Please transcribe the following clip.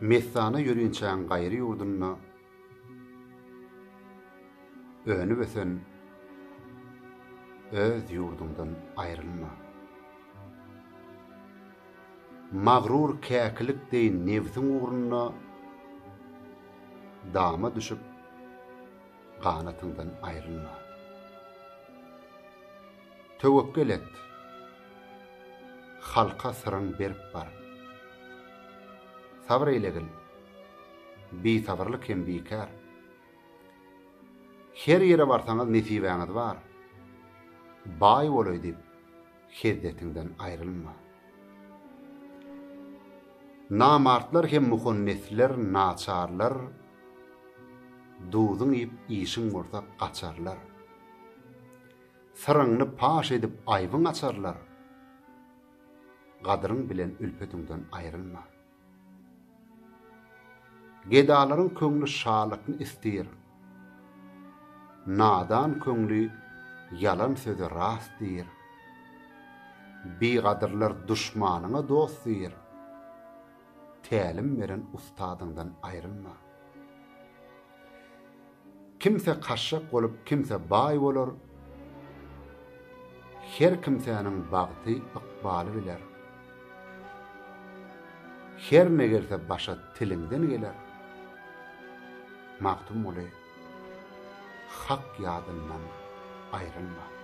Messana ýörinçäň gaýry ýurdunda Önüp-ösen öz ýurduňdan aýrylma. Magrur käkilik deý nebsiň ugrunda Dama düşüp, ganatyňdan aýrylma. Töwekgel et, halka syryň berip bar. Sabyr eýlegil, bisabyrlyk hem bikär. Her ýere barsaňyz nesibäňiz bar. Baý bolaý diýip, hezzetiňden aýrylma. Namartlar hem muhannesler, naçarlar, Duzuň iýip işiň bolsa gaçarlar. Syryňny paş edip aýbyň açarlar. Gadyryň bilen ülpetiňden aýrylma. Gedalaryň köňli şalykny istir. Nadan köňli ýalan söze rast diýr. Bigadyrlar duşmanyňa dost diýr. Tälim beren ustadyňdan aýrylma. Kimse kaşşak bolup, kimse baý bolar, Her kimsäniň bagty ykbaly biler. Her ne gelse başa tiliňden geler. Magtymguly, Hak ýadyndan aýrylma.